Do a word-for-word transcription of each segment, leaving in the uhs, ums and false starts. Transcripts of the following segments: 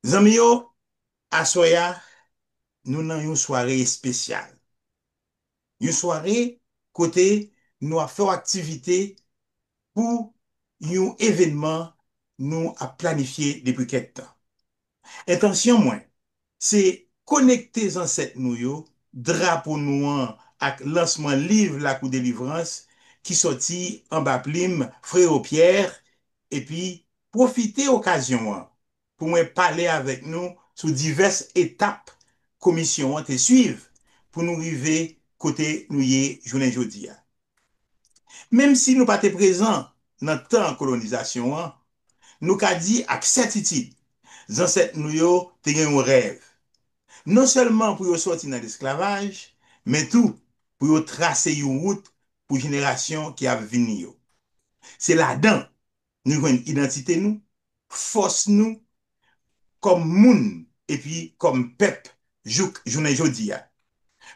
Zanmi yo, aswè a, nou nan yon sware espesyal. Yon sware kote nou ap fè yon aktivite pou yon evènman nou ap planifye depi kèk tan. Entansyon mwen, se konekte zansèt nou yo, drapo nou an ak lansman liv Lakou Delivrans ki sòti anba plim Freo Pierre, epi pwofite okazyon an pou mwen pale avèk nou sou divès etap komisyon an te swiv pou nou rive kote nou ye jounen jodi a. Menm si nou pa te prezan nan tan kolonizasyon an, nou ka di ak sètitid, zansèt nou yo te gen yon rèv. Non sèlman pou yo sòti nan lesklavaj, men tou pou yo trase yon wout pou jenerasyon ki ap vini yo. Se ladan nou jwenn idantite nou, fòs nou kòm moun epi kòm pèp jouk jounen jodi a.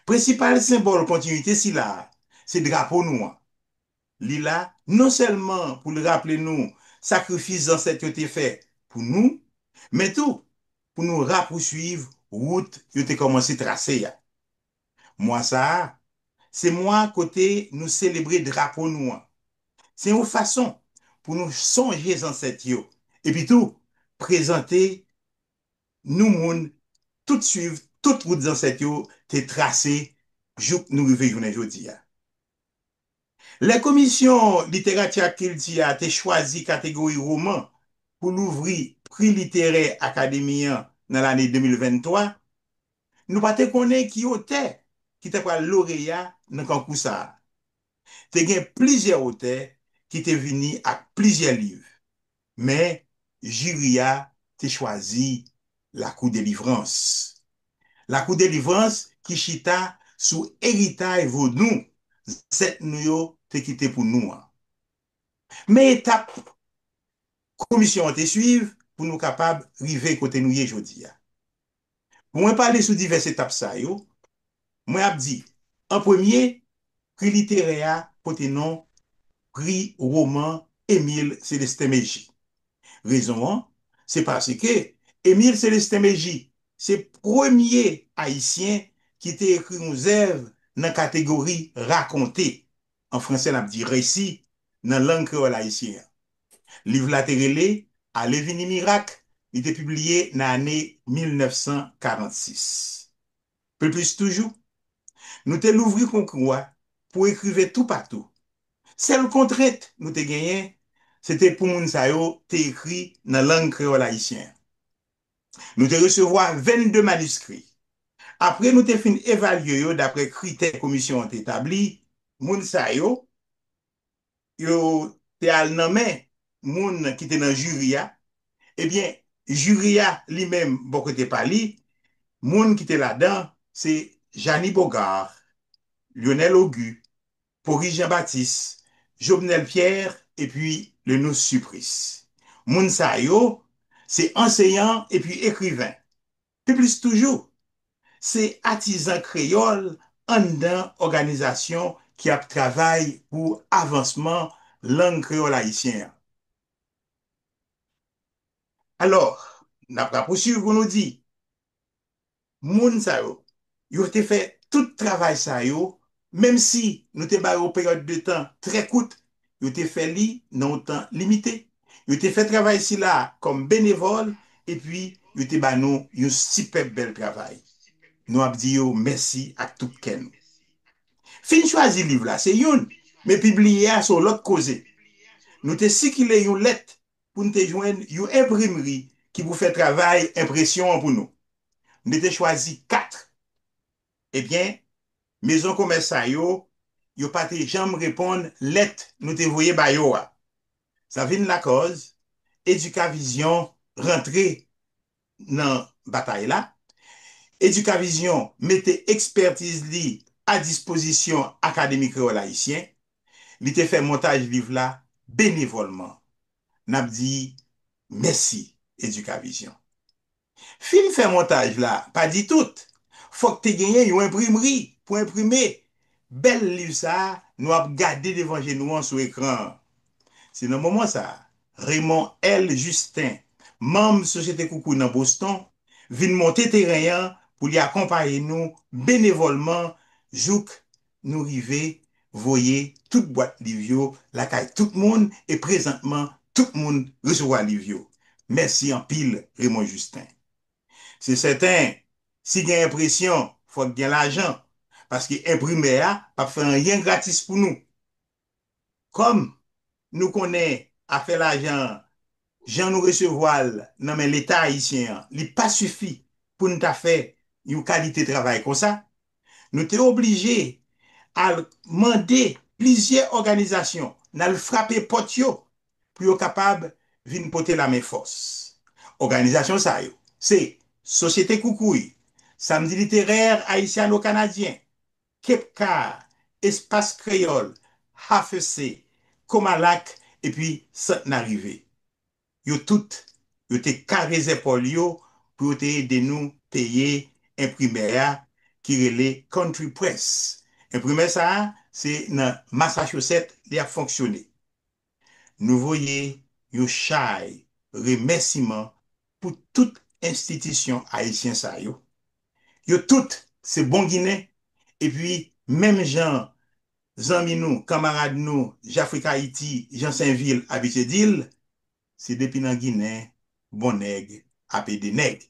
Prensipal senbòl kontinite sila a, se drapo nou an. Li la non sèlman pou l raple nou sakrifis zansèt yo te fè pou nou, men tou pou nou rapouswiv wout yo te kòmanse trase a. Mwa sa a, se mwa kote nou selebre drapo nou an. Se yon fason pou nou sonje zansèt yo, epi tou prezante nou moun tout swiv tout wout zansèt yo te trase jouk nou rive jounen jodi a. Lè Komisyon Literati ak Kilti a te chwazi kategori woman pou louvri pri literè Akademi an nan lane de mil venntwa, nou pa te konnen ki otè ki ta pral loreya nan konkou sa a. Te gen plizyè otè ki te vini ak plizyè liv, men jiri a te chwazi Lakou Delivrans. Lakou Delivrans ki chita sou eritay vodou zansèt nou yo te kite pou nou an. Men etap komisyon an te swiv pou nou kapab rive kote nou ye jodi a. Pou mwen pale sou divès etap sa yo, mwen ap di, an premye, pri literè a pote non pri woman Émile Célestin Mégie. Rezon an, se paske Émile Célestin Mégie se premye Ayisyen ki te ekri yon zèv nan kategori rakonte, an fransè n ap di récit, nan lang kreyòl ayisyen an. Liv la te rele Ale vini mirak, li te pibliye nan ane mil nèf san karannsis. Pi plis toujou, nou te louvri konkou a pou ekriven toupatou. Sèl kontrent nou te genyen, se te pou moun sa yo te ekri nan lang kreyòl ayisyen an. Nou te resevwa vennde maniskri. Apre nou te fin evalye yo dapre kritè komisyon an te etabli, moun sa yo, yo te al nan men moun ki te nan jiri a. Ebyen, jiri a li menm, bò kote pa li, moun ki te ladan, se Jani Bogard, Lyonel Auguy, Pauris Jean Baptiste, Jovenel Pierre epi Lenous Supplice. Moun sa yo, se anseyan epi ekriven. Pi plis toujou, se atizan kreyòl anndan òganizasyon ki ap travay pou avansman lang kreyòl ayisyen an. Alò, n ap rapouswiv pou nou di, moun sa yo, yo te fè tout travay sa yo, menm si nou te ba yo peryòd de tan trè kout, yo te fè li nan yon tan limite. Yo te fè travay sila kòm benevòl, epi yo te ba nou yon sipèb bèl travay. Nou ap di yo mèsi ak tout kè nou. Fin chwazi liv la, se youn, men pibliye a se yon lòt koze. Nou te sikile yon lèt pou n te jwenn yon enprimri ki pou fè travay enpresyon an pou nou. Nou te chwazi kat. Ebyen, mezon komès sa yo, yo pa te janm reponn lèt nou te voye ba yo a. Sa vin lakòz, Edikavizyon rantre nan batay la. Edikavizyon mete ekspètiz li a dispozisyon Akademi Kreyòl Ayisyen. Li te fè montaj liv la benevòlman. N ap di mèsi, Edikavizyon. Fin fè montaj la, pa di tout. Fòk te genyen yon enprimri pou enprime bèl liv sa a nou ap gade devan je nou an sou ekran an. Se nan moman sa a, Raymond L. Justin, manm Sosyete Koukouy nan Boston, vin monte teren an pou li akonpaye nou benevòlman jouk nou rive voye tout bwat liv yo lakay tout moun e prezantman tout moun resevwa liv yo. Mèsi anpil, Raymond Justin. Se sèten, si gen enpresyon, fòk gen lajan, paske enprimè a p ap fè anyen gratis pou nou. Kòm nou konnen afè lajan an, jan nou resevwa l nan men Leta ayisyen an, li pa sifi pou n ta fè yon kalite travay konsa, nou te oblije al mande plizyè òganizasyon, n al frape pòt yo pou yo kapab vin pote lamen fòs. Òganizasyon sa yo se Sosyete Koukouy, Samdi Literè Ayisyano-Kanadyen, Kepka, Espas Kreyòl, H A F C, Komalak epi Sant Narive. Yo tout, yo te kare zèpòl yo pou yo te ede nou peye enprimè a ki rele Country Press. Enprimè sa a, se nan Massachusetts li ap fonksyone. Nou voye yon chay remèsiman pou tout enstitisyon ayisyen sa yo. Yo tout se bon Ginen, epi menm jan zanmi nou, kanmarad nou, Jafrik Ayiti, Jan Senvil abitye di l, se depi nan Ginen, bon nèg ap ede nèg.